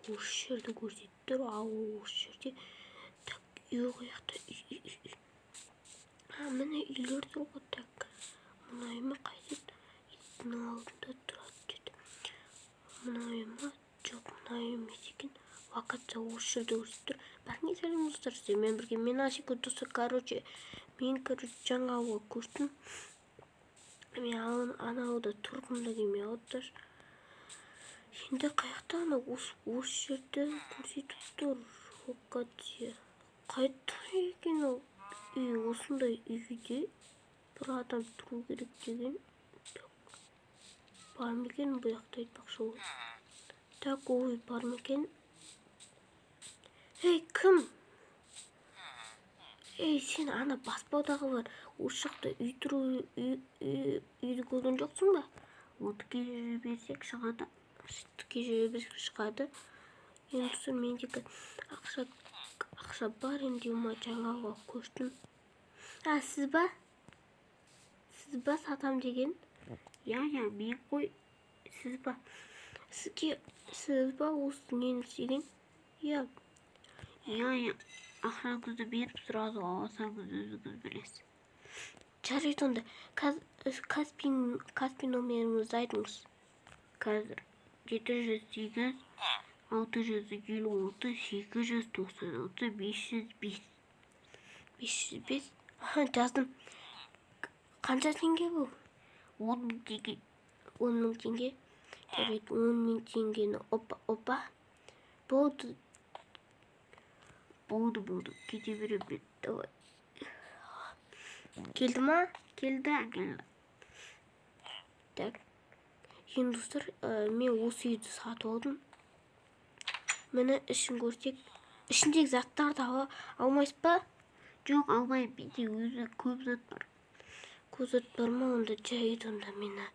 Осы жерді көрсетіп тұр, ауыл осы жерде. Так, үй қаяқта? Үй, үй, үй, үй. А, міне үйлер тұр ғой. Так, мына үй ма, қайда? Иттің алдында тұрады деді. Мына үй ма? Жоқ, мына үй емес екен. Локация осы жерде көрсетіп тұр. Бәріңе сәлем, достар, сіздермен бірге мен, Асика. Достар, короче, мен, короче, жаңа ауылға көштім. Мен ана ауылда тұрғым да келмей қалды даже. Енді қаяқта анау? Осы жерде көрсетіп тұр локация. Қайда екен ол үй? Осындай үйде бір адам тұру керек деген. Так, бар ма екен бұл жақта, айтпақшы, ол? Так, ол үй бар ма екен? Ей, кім? Ей, сен ана баспалдағы бар, осы жақта үй тұру, үй, үйді көрген жоқсың ба? Ол тіке жүре берсек, шығады. Тіке жүре берсек, шығады. Енді, достар, мендегі ақша бар енді, ма, жаңа ауылға көштім. А, сіз ба? Сіз ба сатам деген? Иә, мен қой. Сіз ба? Сізге, сіз ба осы нені істеген? Иә. Иә, ақшаңызды беріп, сразу алсаңыз, өзіңіз білесіз. Жарайды онда. Каспи номеріңізді айтыңыз. Қазір. 708 656 896 505. 505. Аха, жаздым. Қанша теңге бұл? 10 000 теңге. 10 000 теңге. Жарайды, 10 000 теңгені, опа, опа. Болды. Болды, кете беремін мен. Давай. Келді ма? Келді, келді. Так. Енді, достар, мен осы үйді сатып алдым. Міне, ішін көрсек. Ішіндегі заттарды ала алмайсыз ба? Жоқ, алмаймын, менде өзі көп зат бар. Көп зат бар ма? Онда жарайды, онда мені.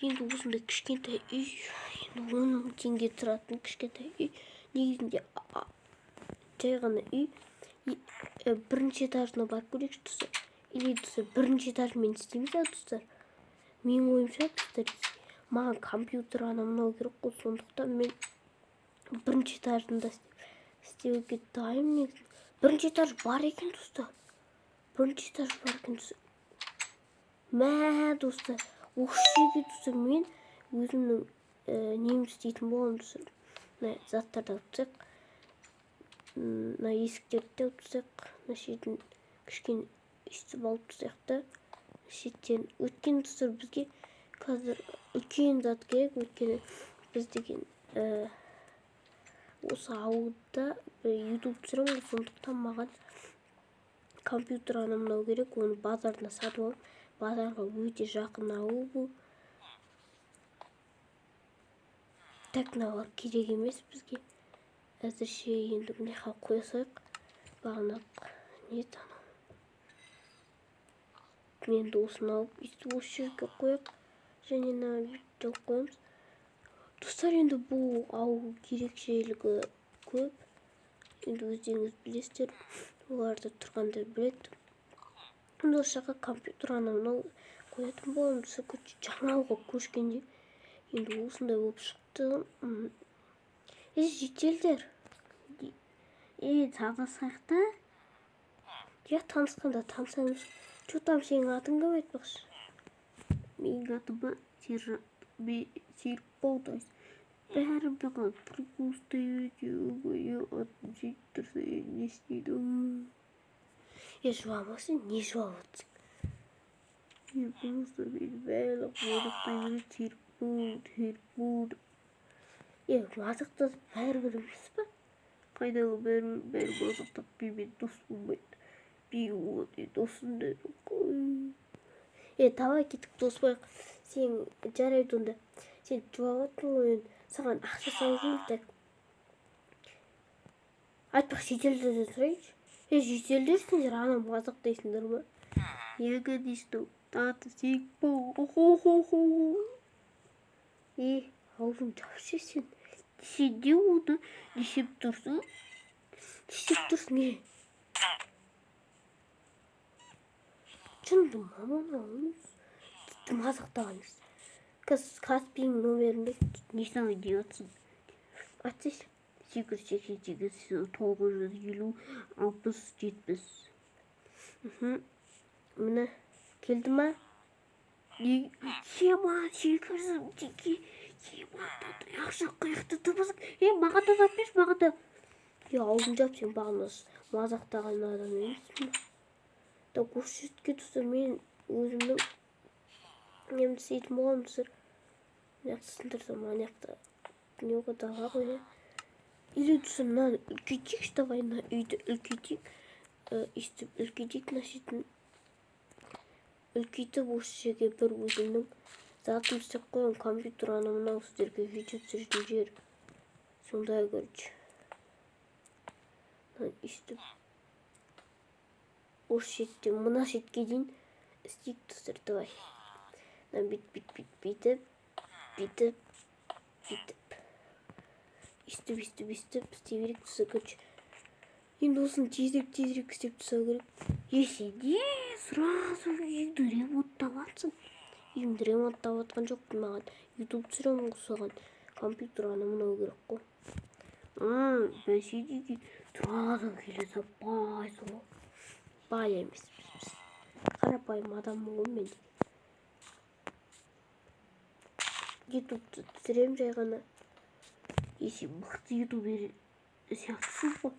Енді осындай кішкентай үй, енді 10 000 теңге тұратын кішкентай үй. Негізінде жай ғана үй. Бірінші этажына барып көрейікші, достар. Или, достар, бірінші этажмен істейміз, а, достар. Менің ойымша, достар, маған компьютер, анау мынау керек қой, сондықтан мен бірінші этажында істеуге дайынмын негізі. Бірінші этаж бар екен, достар. Бірінші этаж бар екен, достар. Мә, достар, осы жерге, достар, мен өзімнің немді істейтін боламын, достар. Мына заттарды алып тастайық. Мына есіктерді де алып тастайық. Мына шетін кішкене өйстіп алып тастайық та. Шеттен. Өйткені, достар, бізге қазір үлкен зат керек, өйткені біз деген осы ауылда бір ютуб түсіремін ғой, сондықтан маған компьютер, анау мынау керек, оны базардан сатып аламын. Базарға өте жақын ауыл бұл. Так, мыналар керек емес бізге. Әзірше енді мына жаққа қоя салайық. Бағана не еді анау? Енді осыны алып, өйстіп осы жерге қояйық. Және мына бүйтіп жауып қоямыз. Достар, енді бұл ауыл ерекшелігі көп. Енді өздеріңіз білесіздер. Оларда тұрғандар біледі. Енді осы жаққа компьютер, анау мынау қоятын боламын. Достар, жаңа ауылға көшкенде енді осындай болып шықты. Ей, жительдер. Ей, танысайық та. Иә, танысқанда танысамыз. Че там, сенің атың кім, айтпақшы? Менің атым ба? Сержант. Мен Серікбол, то есть. Бәрі маған прикол ұстай береді. Атым сөйтіп тұрса, не істейді? Е, жылама, сен не жылап отырсың? Е, просто мені барлығы мазақтай береді, Серікбол, Серікбол деп. Е, мазақтасып бәрібір емес па? Қайдағы бәрібір, бәрі мазақтап, менімен дос болмайды. Мен оған досым да жоқ қой. Е, давай кеттік, дос болайық. Сен, жарайды онда. Сен жылап отырсың ғой енді. Саған ақша салып жіберейін, так. Айтпақшы, жительдерден сұрайыншы. Е, жительдер, сендер ана мазақтайсыңдар ма? Я, конечно, таты Серікбол. Хо-хо-хо. Е, аузыңды жапшы сен. Сен не оны не істеп тұрсың? Не істеп тұрсың, е? Жынды маманы мазақтаған. Каспиің номерін бер. Не саған не жатсың? Айтсайшы. 888 950 60 70. Мхм. Міне, келді ма? Не ема, 800 мың теңге, ема, ақша қаяқта табасың? Е, маған да тауып берші, маған да. Е, аузын жап, сен бағана мазақтаған адам емессің ба? Так, осы жерге, достар, мен өзімнің немді істейтін боламын, достар. Мына жақты сындырсам, ана жақта не ғой, дала ғой, иә. Или, достар, мынаны үлкейтейікші, давай мына үйді үлкейтейік. Өйстіп үлкейтейік, мына шетін үлкейтіп, осы жерге бір өзімнің затымды істеп қоямын, компьютер, анау мынау, сіздерге видео түсіретін жер. Сондай, короче. Мынаны өйстіп осы шеттен мына шетке дейін істейік, достар, давай. Мына бүйтіп, бүйтіп, бүйтіп, бүйтіп, бүйтіп. Өйстіп, өйстіп, өйстіп істей берейік, достар, короче. Енді осыны тезірек, тезірек істеп тастау керек. Е, сен не сразу үйіңді ремонттап жатсың? Үйімді ремонттап жатқан жоқпын, маған ютуб түсіремін ғой, соған компьютер, анау мынау керек қой. Бәсе, неге сразу келе салмайсың ғой? Бай емеспіз біз. Қарапайым адаммын ғой мен. Ютубты түсіремін жай ғана. Е, сен мықты ютубер сияқтысың ғой.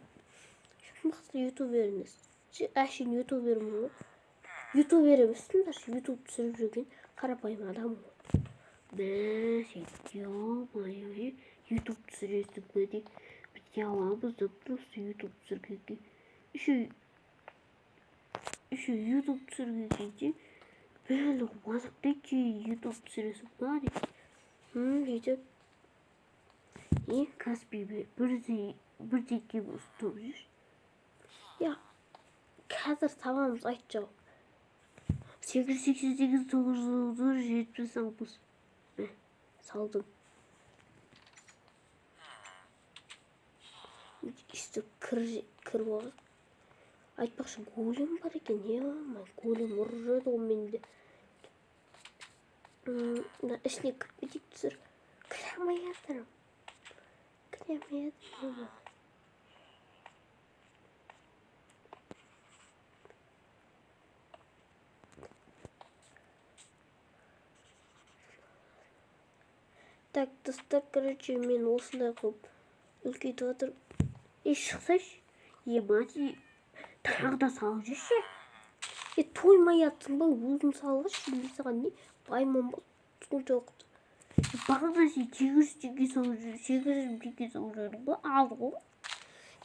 Мықты ютубер емес. Әшейін ютубермін ғой. Ютубер емеспін даже, ютуб түсіріп жүрген қарапайым адаммын ғой. Мә, сен, ё-моё, ютуб түсіресің бе деп. Біз аламыз да просто ютуб түсіргенге. Еще ютуб түсірген кезде барлығы мазақтайды, кейін ютуб түсіресің ба деп. Сөйтіп. Е, Каспий 1 теңге ұстап жүрші. Я, қазір табамыз, айт жауап. 888 930 70 60. Салдым. Өйстіп кіріп алып. Айтпақшы, голем бар екен, е, голем ұрып жүреді ғой менде. Мына ішіне кіріп кетейік, достар. Кіре алмай жатырмын. Кіре алмай жатырмын. Так, достар, короче, мен осындай қылып үлкейтіп жатырмын. Е, шықсайшы. Е, мати, тағы да салып жүрші. Е, тоймай жатсың ба, өзің салғыш, мен саған не баймын ба соншалықты? Бағана сен 800 теңге салып жүр, 800 мың теңге салып жүрдің ғой, аз ғой.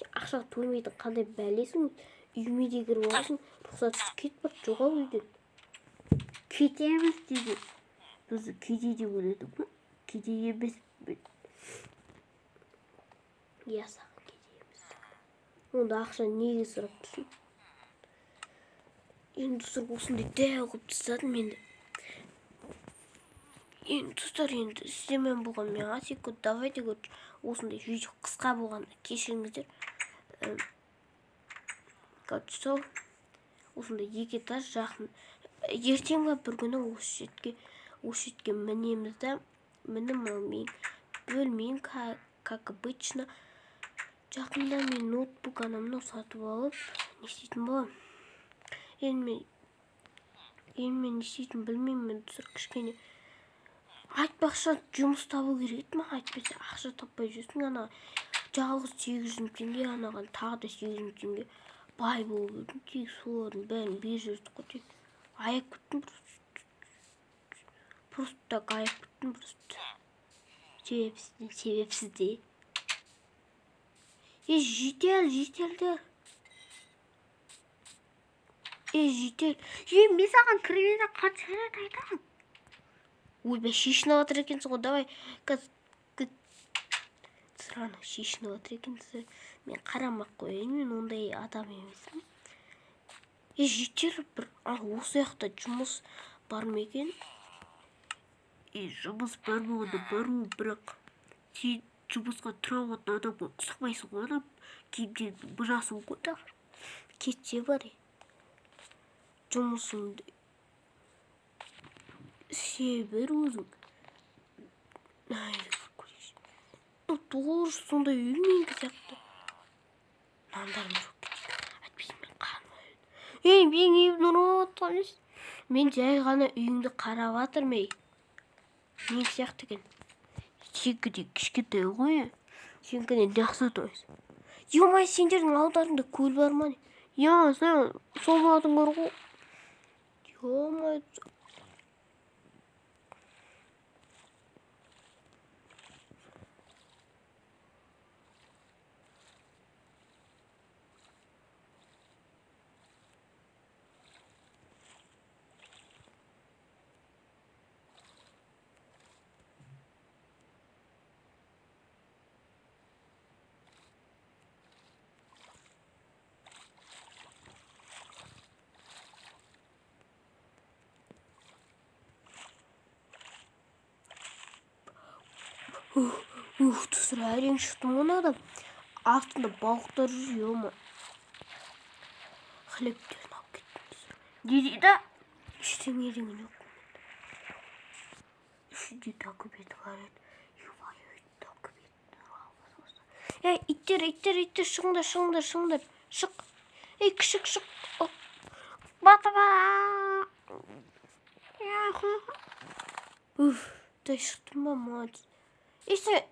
Е, ақша тоймайтын қандай бәлесің, үйіме де кіріп аласың, рұқсатсыз, кет, бар, жоғал үйден. Кетеміз деді. Бізді кедей деп ойладың ба? Кедей емеспін. Иә, саған кедей емес. Онда ақша неге сұрап тұрсың? Енді, достар, осындай дәу қылып тастадым енді. Енді, достар, енді сіздермен болған мен, Асико. Давайте, короче, осындай видео қысқа болған, кешіріңіздер. Короче, сол осындай екі этаж. Жақын ертең ба бір күні осы шетке мінеміз да. Міне, мынау менің бөлмем, как обычно. Жақында мен ноутбук, анау мынау сатып алып, не істейтін боламын енді? Мен не істейтінімді білмеймін, достар, кішкене. Айтпақшы, жұмыс табу керек еді маған, әйтпесе ақша таппай жүрсің. Ана жалғыз 800 мың теңге, анаған тағы да 800 мың теңге, бай болып едім тек, солардың бәрін беріп жібердік қой тек. Аяп кеттім просто, просто так аяп кеттім, просто себепсізден, себепсіз де. Е, житель, жительдер, е, житель! Е, мен саған кіргенде қанша рет айтамын? Ойбай, шешініп жатыр екенсің ғой, давай қазір. Сыраны шешініп жатыр екенсің, мен қарамай ақ қояйын, мен ондай адам емеспін. Е, житель, бір осы жақта жұмыс бар ма екен? Е, жұмыс бар болғанда бар ғой, бірақ сен жұмысқа тұра алатын адамға ұқсамайсың ғой, ана киімдеріңді бұзасың ғой тағы. Кетсе бар, е, жұмысыңды істей бер өзің. Ай, көрейінші. 6900 сондай үй менікі сияқты. Нандарым жоқ кетейік. Әйтпесе мен қарным. Ей, менің үйімді ұрып жатқан емес. Мен жай ғана үйіңді қарап жатырмын, ей. Менікі сияқты екен. Сенікі де кішкентай ғой. Сенікінен жақсы, то есть. Ё-моё, сендердің алдарыңда көл бар ма? Иә, сен сол болатын көр ғой. Ё-моё. Ух, достар, әрең шықтым ғой мынадан. Астында балықтар жүр, ё-моё. Хлебтерін алып кеттім. Не дейді? Ештеңе деген жоқ. Ішінде документ бар еді. Ё-моё, документ. Ей, иттер, иттер, иттер, шығыңдар, шығыңдар, шығыңдар. Шық. Ей, күшік, шық. Батыба. Уф, дай шықтым ба, молодец. Ей, сен,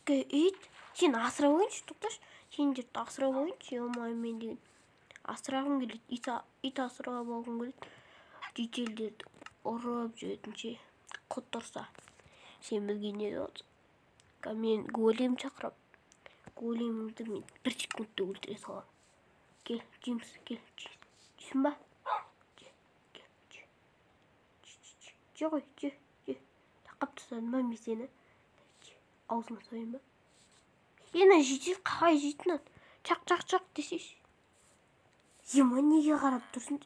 ит, сен асырап алайыншы, тоқташы. Сендерді асырап алайыншы, ё-моё, мен деген. Асырағым келеді, ит асырап алғым келеді. Жителдерді ұрып жүретінше құтырса. Сен бізге не деп отырсың? Мен голем шақырам. Големді мен бір секундта өлтіре саламын. Кел, Джеймс, кел, жейсің ба? Же, кел, же. Же, же, же. Же ғой, же, же. Тақап тастадым ба мен сені? Же, аузыңа салайын ба? Ена житель қалай жейтін аны? Чақ, чақ, чақ десейші. Ема, неге қарап тұрсың?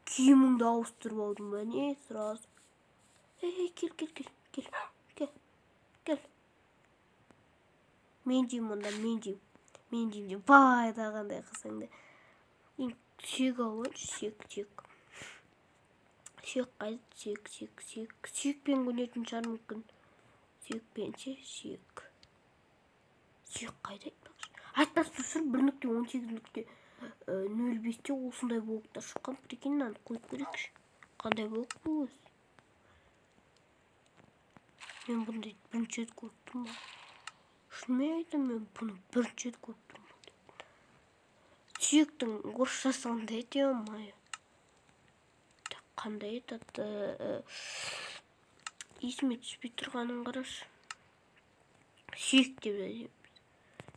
Киіміңді ауыстырып алдың ба, не? Сразу. Ей, ей, кел, кел, кел, кел, кел, кел. Мен жеймін онда, мен жеймін. Мен жеймін деп байда қандай қылсаң да. Енді сүйек алайыншы, сүйек, сүйек. Сүйек қайда? Сүйек, сүйек, сүйек. Сүйекпен көнетін шығар мүмкін. Сүйекпен ше, сүйек. Сүйек қайда айтпақшы? Айтпақшы, достар, бір нүкте он сегіз нүкте нөл бесте осындай блоктар шыққан. Прикинь, мынаны қойып көрейікші. Қандай блок бұл өзі? Мен бұндай бірінші рет көріп тұрмын ба? Шынымен айтамын, мен бұны бірінші рет көріп тұрмын. Сүйектің орысшасы қандай еді, ё-моё? Так, қандай еді аты? Есіме түспей тұрғанын қарашы. Сүйек деп жазайын.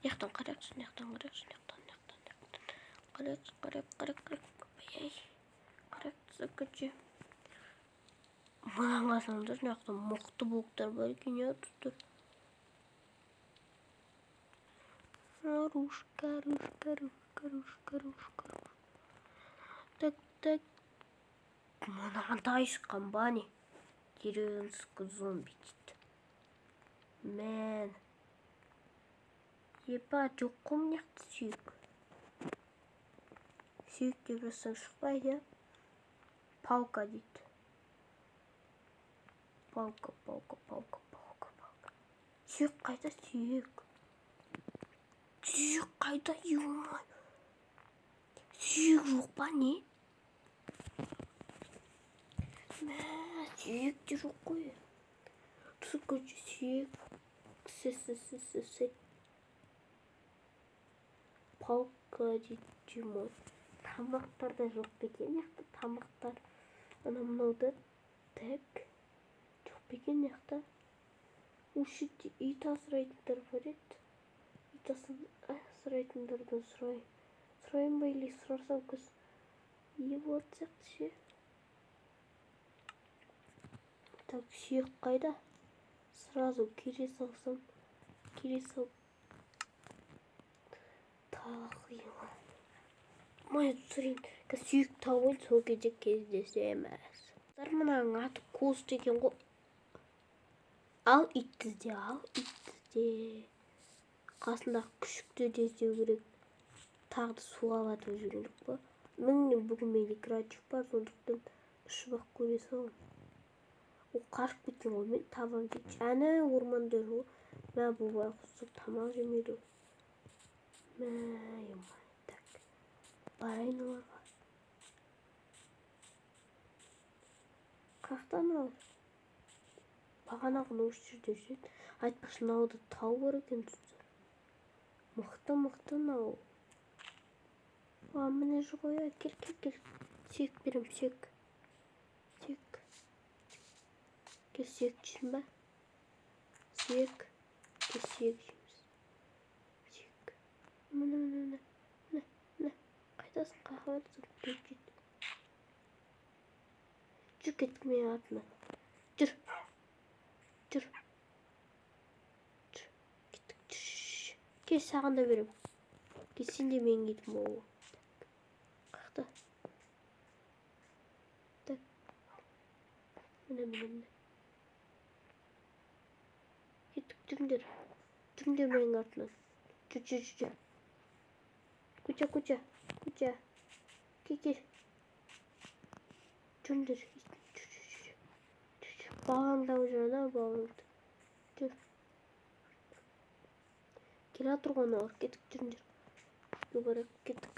Мына жақтан қарайықшы, мына жақтан қарайықшы, мына жақтан, мына жақтан, мына жақтан. Қарайықшы, қарайық, қарайық, қарайық. Ай-ай. Қарайық, короче. Мынаны қарасаңдар, мына жақта мықты блоктар бар екен, иә, достар. Рушка, рушка, рушка, рушка, рушка. Так, так. Мынандай шыққан ба не? Деревенский зомби дейді. Мен. Епа, жоқ қой мына жақта сүйек. Сүйек деп жазсаң шықпайды, иә? Палка дейді. Палка, палка, палка, палка, палка. Сүйек қайда, сүйек? Сүйек қайда, ё-моё? Сүйек жоқ па, не? Мә, сүйек те жоқ қой. Түсіп, короче, сүйек. С, с, с, с, с. Палка дейді, ё-моё. Тамақтар да жоқ па екен мына жақта? Тамақтар. Ана мынау да. Так. Жоқ па екен мына жақта? Осы жерде ит асырайтындар бар еді. Ит асырайтындардан сұрайын. Сұрайын ба, или сұрасам көз ие болатын сияқты ше. Так, сүйек қайда? Сразу кере салсам, кере салып. Тағы ема. Май, түсірейін. Қазір сүйек тауып алайын, сол кезде кездесеміз. Достар, мынаның аты Коз деген ғой. Ал итті ізде, ал итті ізде. Қасындағы күшікті де іздеу керек. Тағы да суға батып жүрген жоқ па? Міне, бүгін менде креатив бар, сондықтан ұшып ақ көре саламын. Ол қашып кеткен ғой, мен табамын дейді. Әне орманда жүр ғой. Мә, бұл байғұс тамақ жемейді ғой. Мә, ема. Так, барайын оларға. Қаяқтан олар? Бағанағыны осы жерде жүреді. Айтпақшы, мынауда тау бар екен, достар. Мықты, мықты мынау. А, міне жүр ғой. Кел, кел, кел. Сүйек берем, сүйек. Сүйек. Кел, сүйек жейсің ба? Сүйек. Кел, сүйек жейміз. Сүйек. Міне, міне, міне. Міне, міне. Қайдасың, қаяққа барасың? Жүр, жүр. Жүр, кеттік менің артымнан. Жүр. Жүр. Жүр. Кеттік. Жүр. Кел, саған да беремін. Кел, сен де менің итім бол. Қаяқта? Так. Міне, міне, міне. Кеттік, жүріңдер. Жүріңдер менің артымнан. Жүр, жүр, жүр, жүр. Куча, куча, куча. Кел, кел. Жүріңдер. Жүр, жүр, жүр. Жүр, жүр. Балаңды алып жүр, ана балаңды. Жүр. Келе жатыр ғой аналар. Кеттік, жүріңдер. Үйге барайық, кеттік.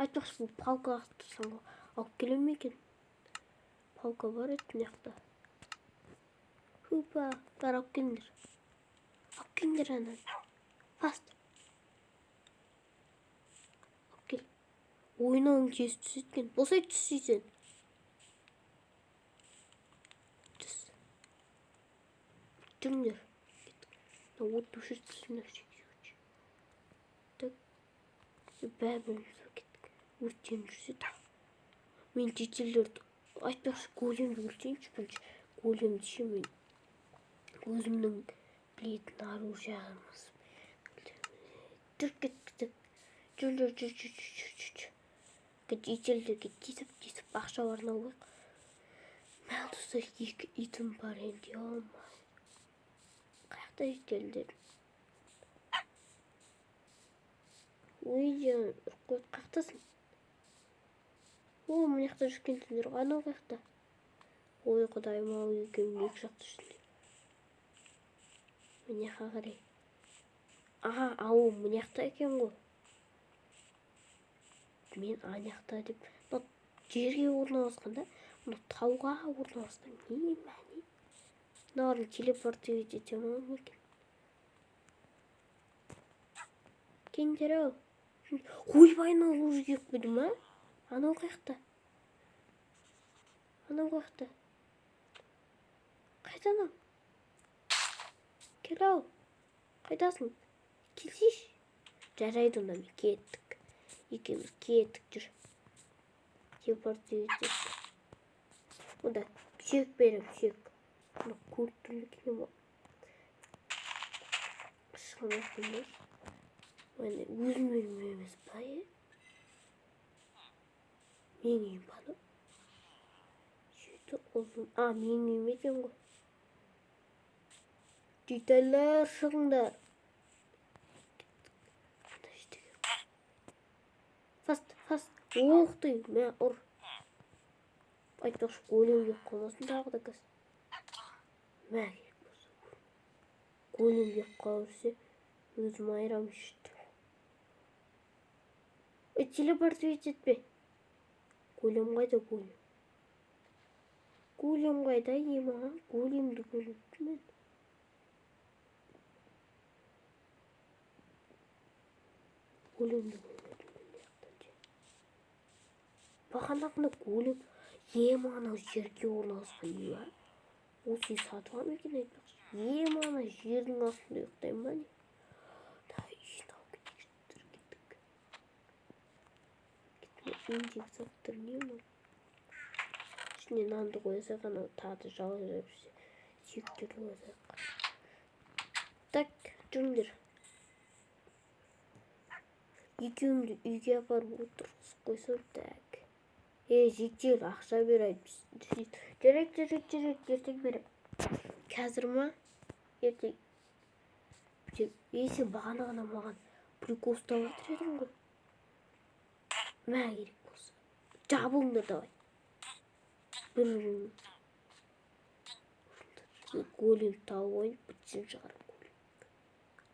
Айтпақшы, бұл палка лақтырсаң алып келе ме екен? Палка бар еді мына жақта. Хупа, бар, алып келіңдер. Алып келіңдер ананы. Фаст. Алып кел. Ойнауың тез түседі екен. Болсай, түссей сен. Түс. Жүріңдер. Кеттік. Мына отты өшіріп тастаңдар. Так. Бәрі кеттік. Өртеніп жүрсе тағы. Мен жительдерді, айтпақшы, големді өлтірейінші бірінші. Големді ше, мен өзімнің білетін оружиямыз. Жүр, кеттік. Жүр, жүр, жүр, жүр, жүр, жүр, жүр. Жительдерге тиісіп, тиісіп ақшаларын алайық. Мә, достар, екі итім бар енді, ё-моё. Қаяқта жительдер? Ой, қаяқтасың? О, мына жақта жүргенсіңдер ғой. Анау қаяқта? Ой, құдайым ау, екеуің екі жақта жүрсіңдер. Мына жаққа қарай. Аха, ау, мына жақта екен ғой. Мен ана жақта деп. Мына жерге орналасқан да, мына тауға орналасқан. Не мәні? Мыналарын телепортировать ете алмаймын екен. Келіңдер ау. Ойбай, анау уже келіп қойды ма? Анау қаяқта? Анау қаяқта? Қайда анау? Кел ау. Қайдасың? Келсейші. Жарайды, онда мен кеттік. Екеуміз кеттік, жүр. Телепортировать еттік. Онда сүйек беремін, сүйек. Мына көріп тұрмын екен ғой. Шыға алмай. Міне, өзім үйім емес па, е? Менің үйім ба анау? Жеті ұзын. А, менің үйім екен ғой. Детальдар, шығыңдар. Фаст, фаст. Ух ты, мә, ұр. Айтпақшы, голем келіп қалмасын тағы да қазір. Мә, керек болса. Голем келіп қала берсе, өзім айырамын ішті. Ей, телепортировать етпе. Голем қайда, голем? Голем қайда, ема? Големді көрмеппін мен. Големді көрмедім мен мына жақтан ше. Бағанағыны голем, ема, анау жерге орналасқан үй ба? Осы үй сатып алам екен айтпақшы. Ема, ана жердің астында ұйықтаймын ба не? Да, үйін алып кетейікші, кеттік. Кеттік, үйіндегі заттар не мынау? Ішіне нанды қоя салайық, анау тағы да жала жап жүрсе, сүйектерді қоя салайық. Так, жүріңдер. Екеуіңді үйге апарып отырғызып қойсам, так. Ей, житель, ақша бер айтып. Жарайды, жарайды, жарайды, ертең беремін. Қазір ма? Ертең. Ей, сен бағана ғана маған прикол ұстап жатыр едің ғой. Мә, керек болса. Жабылыңдар, давай. Бір голем тауып алайын, бітсін шығарып.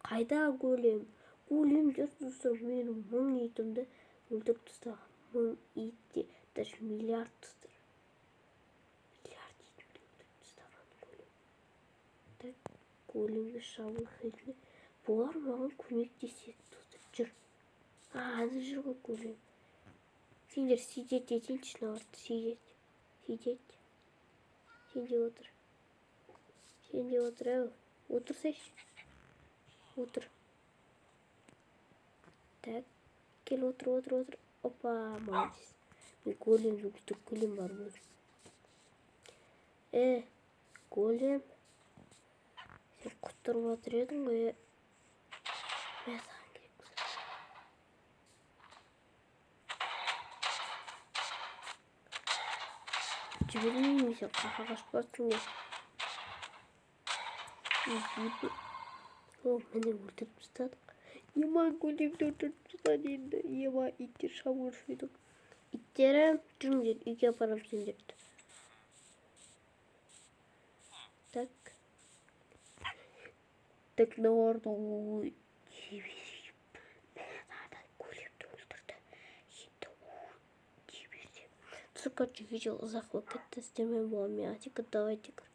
Қайда голем? Големдер, достар, менің 1000 итімді өлтіріп тастаған. 1000 ит те даже миллиард, достар. Миллиард итімді өлтіріп тастаған голем. Так, големге шабуыл жасайтын бұлар маған көмектеседі, достар. Жүр. А, ана жүр ғой голем. Сендер сидеть етейінші мыналарды, сидеть. Сидеть. Сен де отыр. Сен де отыр, әу. Отырсайшы. Отыр. Так. Кел, отыр, отыр, отыр. Опа, молодец. Мен големді өлтіріп келем барып өзім. Е, голем. Сен құтырып отыр едің ғой, е. Мә, саған керек болса. Жібермеймін, сен қақа қашып барсың не? О, міне, өлтіріп тастадық. Ема, големді өлтіріп тастады енді. Ема, иттер шабуыл жасайды. Иттерім, жүріңдер, үйге апарамын сендерді. Так. Так, мыналарды ой. Мына големді өлтірді. Енді дей берсе. Достар, короче, видео ұзақ болып кетті. Сіздермен болған мен, Атика. Давайте, короче.